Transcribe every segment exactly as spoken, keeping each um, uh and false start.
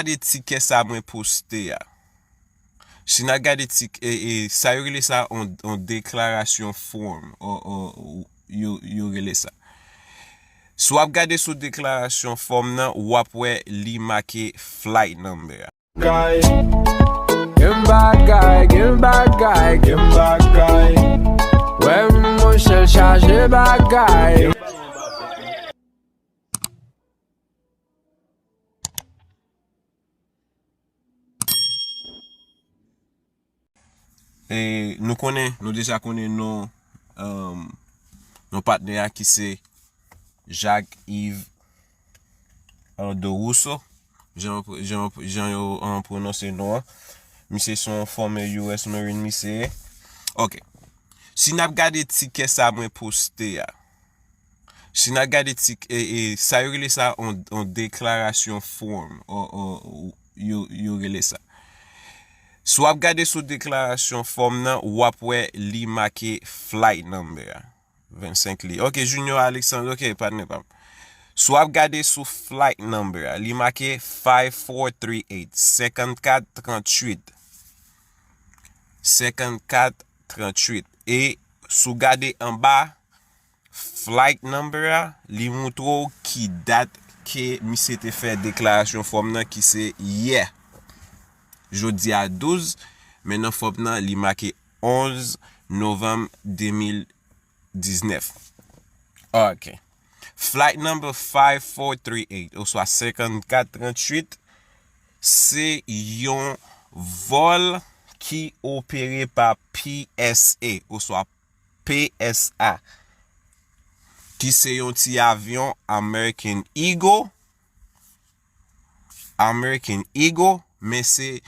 Gade tikè sa mwen poste a. Si n ap gade tik, e, e, sa yo rele sa on, on deklarasyon fòm, o, o, yo, yo rele sa. Si w ap gade sou deklarasyon fòm nan, w ap wè li make flight number a. Gen bagay, gen bagay, gen bagay. Wè monchè l chaje bagay. E nou konnen, nou deja konnen non, um, non patnè a ki se Jacques Yves, uh, Derousseau, jan, jan, jan yo, um, pwononse non an. Misye se yon former U S Marine, misye ye. Ok. Si n ap gade tikè sa mwen poste a, si n ap gade tik, e, e, sa yo rele sa on, on deklarasyon fòm, o, o, yo, yo rele sa. Si w ap gade sou deklarasyon fòm nan, w ap wè li make flight number a. Vennsenk li. Ok, Junior Alexandre, ok, patnè pa m. Si w ap gade sou flight number a, li make five four three eight, senkannkat tranntuit. Senkannkat tranntuit. E si w gade anba flight number a, li moutre w ki dat ke misye te fè deklarasyon fòm nan, ki se yè. Jodi a douz, men nan fòm nan, li make onz novanm de mil diznèf. Ok. Flight number five four three eight, oswa senkannkat tranntuit, se yon vòl ki opere pa P S A, oswa P S A, ki se yon ti avyon American Eagle, American Eagle, men se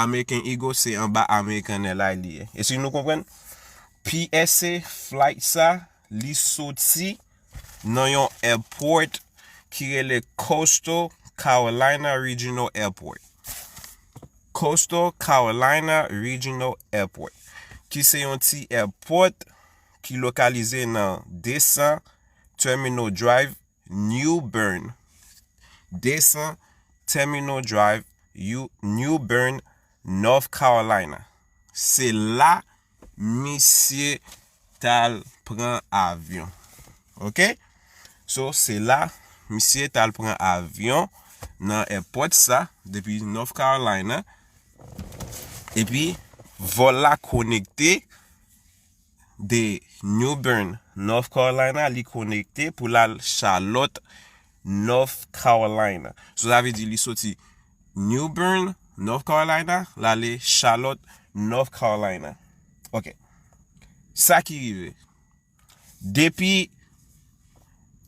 American Eagle, se anba American Airlines li ye. Èske nou konprann? P S A flight sa, li soti nan yon airport ki rele Coastal Carolina Regional Airport. Coastal Carolina Regional Airport, ki se yon ti airport ki lokalize nan de san Terminal Drive, New Bern. De san Terminal Drive, New Bern, North Carolina. Se la misye t al pran avyon. Ok? So, se la misye t al pran avyon nan airport sa, depi North Carolina. Epi, vòl la konekte de New Bern, North Carolina, li konekte pou l al Charlotte, North Carolina. So, sa vle di li soti New Bern, North Carolina, l ale Charlotte, North Carolina. Ok. Sa ki rive. Depi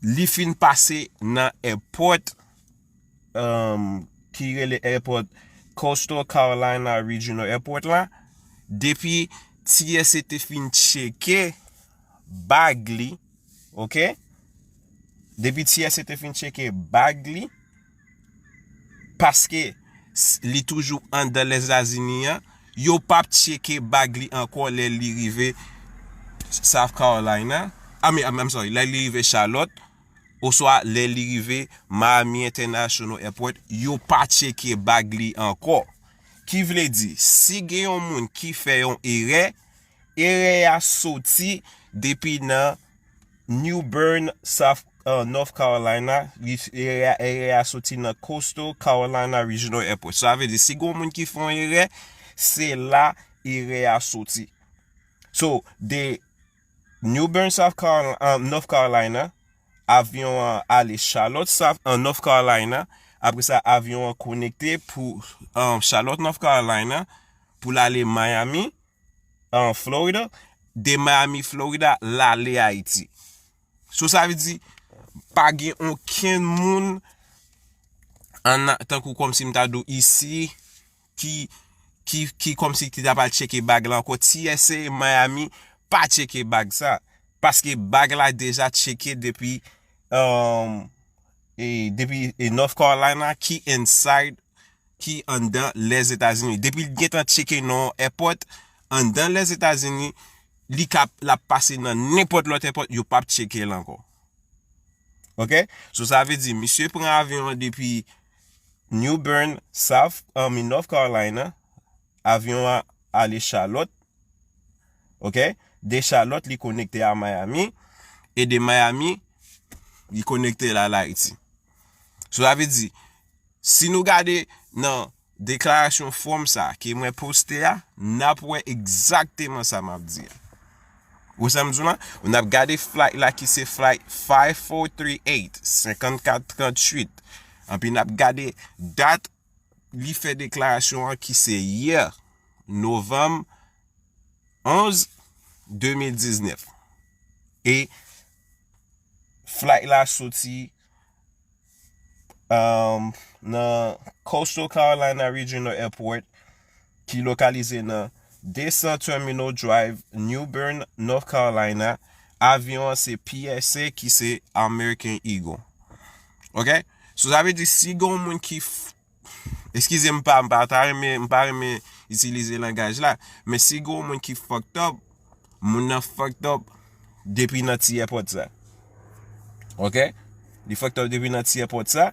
li fin pase nan airport, um, ki rele airport Coastal Carolina Regional Airport la, depi T S A te fin tcheke bag li, ok? Depi T S A te fin tcheke bag li, paske s-, li toujou anndan Lèzetazini an, yo p ap tcheke bag li ankò lè li rive South Carolina. I mean, I'm, I'm sorry, lè li rive Charlotte, oswa lè li rive Miami International Airport, yo pa tcheke bag li ankò. Ki vle di, si gen yon moun ki fè yon erè, erè a soti depi nan New Bern, South, uh, North Carolina, li, erè a, erè a soti nan Coastal Carolina Regional Airport. Sa vle di, si gen yon moun ki fè yon erè, se la erè a soti. So, de New Bern, South Carolina, um, North Carolina, avyon an ale Charlotte, South, an North Carolina. Apre sa, avyon an konekte pou, um, Charlotte, North Carolina, pou l ale Miami, an Florida. De Miami, Florida, l ale Ayiti. So, sa vle di, pa gen okenn moun, an, tankou kòmsi m ta di w isi, ki, ki, ki kòmsi ki ta pral tcheke bag la ankò. T S A Miami pa tcheke bag sa. Paske bag la deja tcheke depi, um, e, depi, e, North Carolina ki inside, ki anndan Lèzetazini. Depi l gentan tcheke nan yon airport anndan Lèzetazini, li ka, l ap pase nan nenpòt lòt airport, yo p ap tcheke l ankò. Ok? So, sa vle di, misye pran avyon an depi New Bern, South, I mean, North Carolina. Avyon an ale Charlotte. Ok? De Charlotte, li konekte a Miami. E de Miami, li konekte la, la Ayiti. So, sa vle di, si nou gade nan deklarasyon fòm sa ke mwen poste a, n ap wè egzakteman sa m ap di a. Ou sa m di w la? N ap gade flight la ki se flight five four three eight, senkannkat tranntuit. Anpi n ap gade dat li fè deklarasyon an ki se yè, novanm onz, de mil diznèf. E flight la soti um, nan Coastal Carolina Regional Airport ki lokalize nan de san Terminal Drive, New Bern, North Carolina. Avyon an se P S A ki se American Eagle. Ok? So, sa vle di si gen yon moun ki f- Eskize m pa, m pa ta renmen, m pa renmen itilize langaj la, men si gen yon moun ki fucked up, moun nan fucked up depi nan ti airport sa. Ok? Li fucked up depi nan ti airport sa.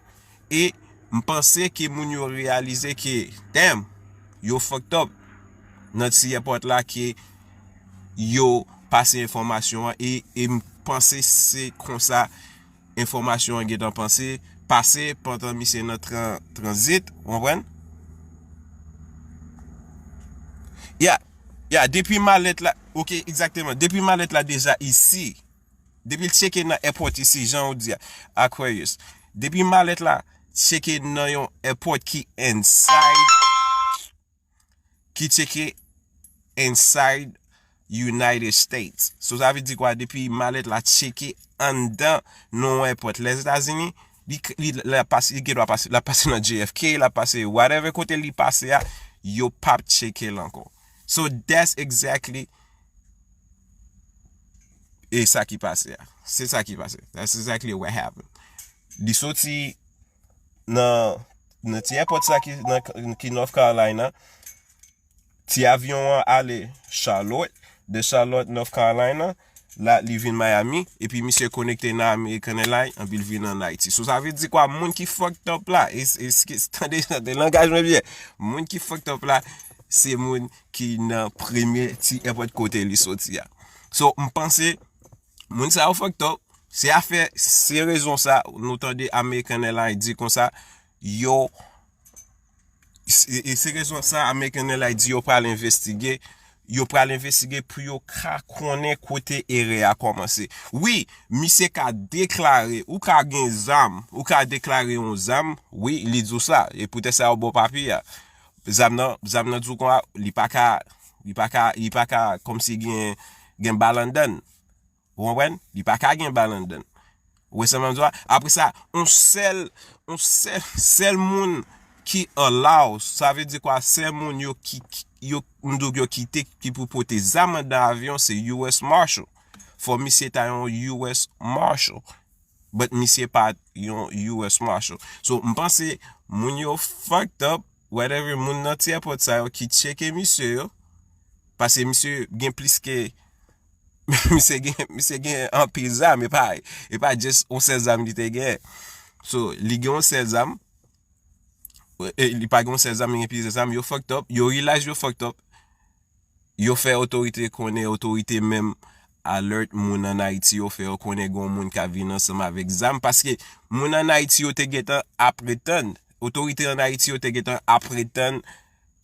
E m panse ke moun yo reyalize ke, damn, yo fucked up nan ti airport la ke yo pase enfòmasyon an e, e m panse se konsa enfòmasyon an gentan panse, pase pandan misye nan tran, tranzit, ou konprann? Ya, ya, depi malèt la, ok, egzakteman, depi malèt la deja isi, depi l tcheke nan airport isi, jan ou di a, Aquarius, depi malèt la tcheke nan yon airport ki inside, ki tcheke inside United States. So, sa vle di kwa? Depi malèt la tcheke anndan nan yon airport Lèzetazini, li, li, la pase, li gen dwa pase, la pase nan J F K, la pase whatever kote li pase a, yo p ap tcheke l ankò. So, that's exactly e sa ki pase a. Se sa ki pase. That's exactly what happened. Li soti nan, nan ti airport sa ki, nan, ki North Carolina. Ti avyon an ale Charlotte, de Charlotte, North Carolina, la li vin Miami, epi misye konekte nan American Airlines, anpi l vin ann Ayiti. So, sa vle di kwa, moun ki fucked up la, e, e, tande, tande langaj mwen byen, moun ki fucked up la, se moun ki nan premye ti airport kote li soti a. So, m panse, moun sa yo fucked up, se afè, se rezon sa, nou tande American Airlines di konsa, yo, e, e se rezon sa, American Airlines di yo pral envestige, yo pral envestige pou yo ka konnen kote erè a kòmanse. Wi, misye ka deklare, ou ka gen zam, ou ka deklare yon zam, wi, li di w sa, e poutèt sa yo ba w papye a. Zam nan, zam nan di w konsa, li pa ka, li pa ka, li pa ka kòmsi gen, gen bal anndan l. Ou konprann? Li pa ka gen bal anndan l. Ou wè sa m ap di w a? Apre sa, on sèl, on sèl, sèl moun ki allow, sa vle di kwa, sèl moun yo ki, ki- yo, m di w yo kite ki pou pote zam anndan avyon, se U S Marshal. Fò misye ta yon U S Marshal. But misye pa yon U S Marshal. So, m panse moun yo fucked up, whatever, moun nan ti airport sa yo ki tcheke misye yo, paske misye gen plis ke, misye gen, misye gen anpil zam, e pa, e pa just on sèl zam li te gen. So, li gen on sèl zam, e li pa gen on sèl zam, li gen plizyè zam, yo fucked up, yo realize yo fucked up, yo fè otorite konnen, otorite menm alert moun ann Ayiti, yo fè yo konnen gen yon moun k ap vin ansanm avèk zam, paske moun ann Ayiti yo te gentan apretann, otorite ann Ayiti yo te gentan apretann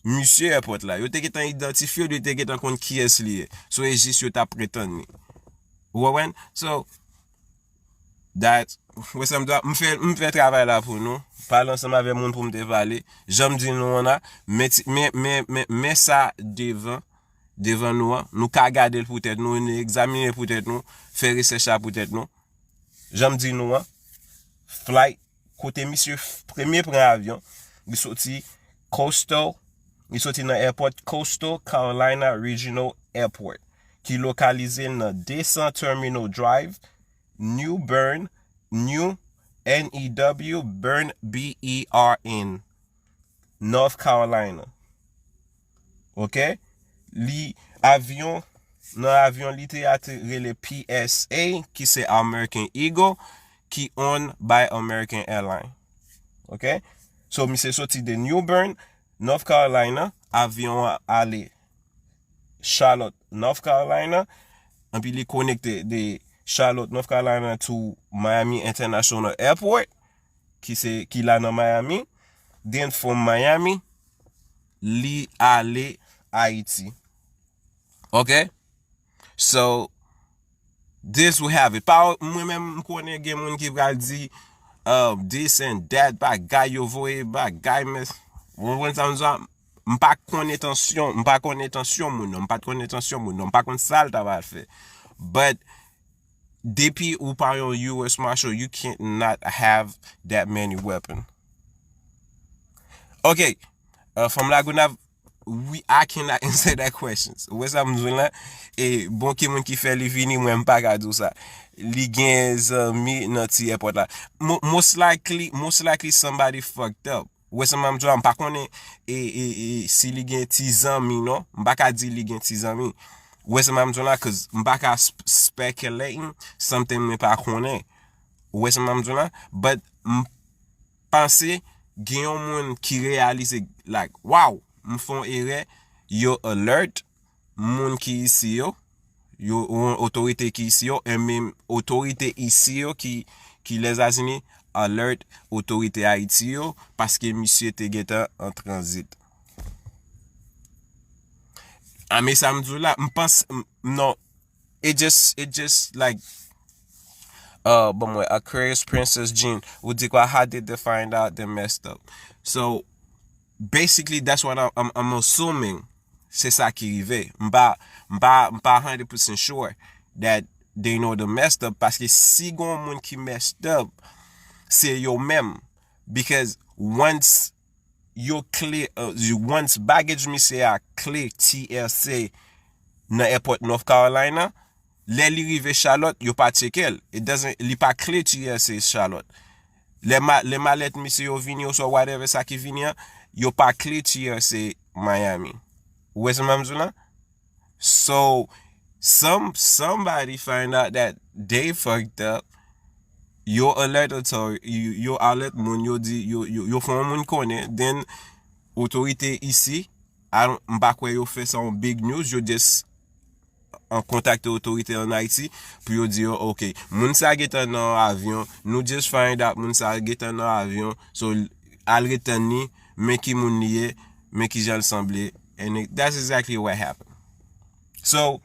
misye airport la, yo te gentan idantifye l, yo te gentan konn kiyès li ye. So, e jis yo t apretann li. Ou konprann? So, that, wè sa m di w a, m fè, m fè travay la pou nou, pale ansanm avè moun pou m te pale, jan m di nou an la, men ti, men, men, men, men sa devan, devan nou an, nou ka gade l pou tèt nou, nou egzamine l pou tèt nou, fè rechèch la pou tèt nou. Jan m di nou an, flight, kote misye f- premye pran avyon, li soti Coastal, li soti nan airport Coastal Carolina Regional Airport, ki lokalize nan de san Terminal Drive, New Bern, New, N E W, Bern, B E R N, North Carolina. Ok? Li avyon, nan avyon li te a te rele P S A, ki se American Eagle, ki owned by American Airlines. Ok? So, misye soti de New Bern, North Carolina, avyon an ale Charlotte, North Carolina, epi li konekte de Charlotte, North Carolina to Miami International Airport, ki se, ki la nan Miami. Then from Miami, li ale Ayiti. Ok? So, this we have it. Pa, mwen menm, m konnen gen moun ki pral di, uh, this and that, bagay yo voye, bagay, men, w konprann sa m di a? M pa konn entansyon, m pa konn entansyon moun nan, m pa t konn entansyon moun nan, m pa konn sa l ta pral fè. But, depi ou pa yon U S Marshal, you can't not have that many weapon. Ok, uh, from Lagonav, we, I cannot answer that questions. Ou wè sa m di w la? E bon, ki moun ki fè li vini, mwen m pa ka di w sa. Li gen zanmi nan ti èpòt la. Mo-, most likely, most likely somebody fucked up. Ou wè sa m di w la? M pa konnen e, e, e, si li gen ti zanmi, non. M pa ka di li gen ti zanmi. Ou wè sa m di w la? 'Cause m pa ka sp-, speculating something mwen pa konnen. Ou wè sa m di w la? But m panse gen yon moun ki reyalize, like, wow, m fè yon erè, yo alert moun ki isi yo, yo, yon otorite ki isi yo, e menm otorite isi yo ki, ki Lèzetazini alert otorite Ayiti yo, paske misye te gentan an tranzit. A, men sa m di w la, m panse, m, non, it just, it just, like, uh, bon, mwen, Aquarius Princess Jean, ou di kwa, how did they find out they messed up? So, basically, that's what I'm, I'm, I'm assuming. Se sa ki rive. M pa, m pa, m pa hundred percent sure that they know the messed up, paske si gon moun ki messed up, se yo menm. Because once yo clear, uh, once baggage misye a clear T S A nan airport North Carolina, lè li rive Charlotte, yo pa tcheke l. It doesn't, li pa clear T S A Charlotte. Lè ma-, lè malèt misye yo vini, oswa whatever sa ki vini an, yo pa clear T S A Miami. Ou wè sa m di w la? So, some, somebody find out that they fucked up. Yo alert authority, yo, yo alert moun, yo di, yo, yo, yo fè yon moun konnen, then otorite isi, I don't, m pa kwè yo fè sa yon big news, yo just an kontakte otorite an Ayiti pou yo di yo, ok, moun sa gentan nan avyon, nou just find out moun sa gentan nan avyon, so al ret tann li, men ki moun li ye, men ki jan l sanble, and it, that's exactly what happened. So,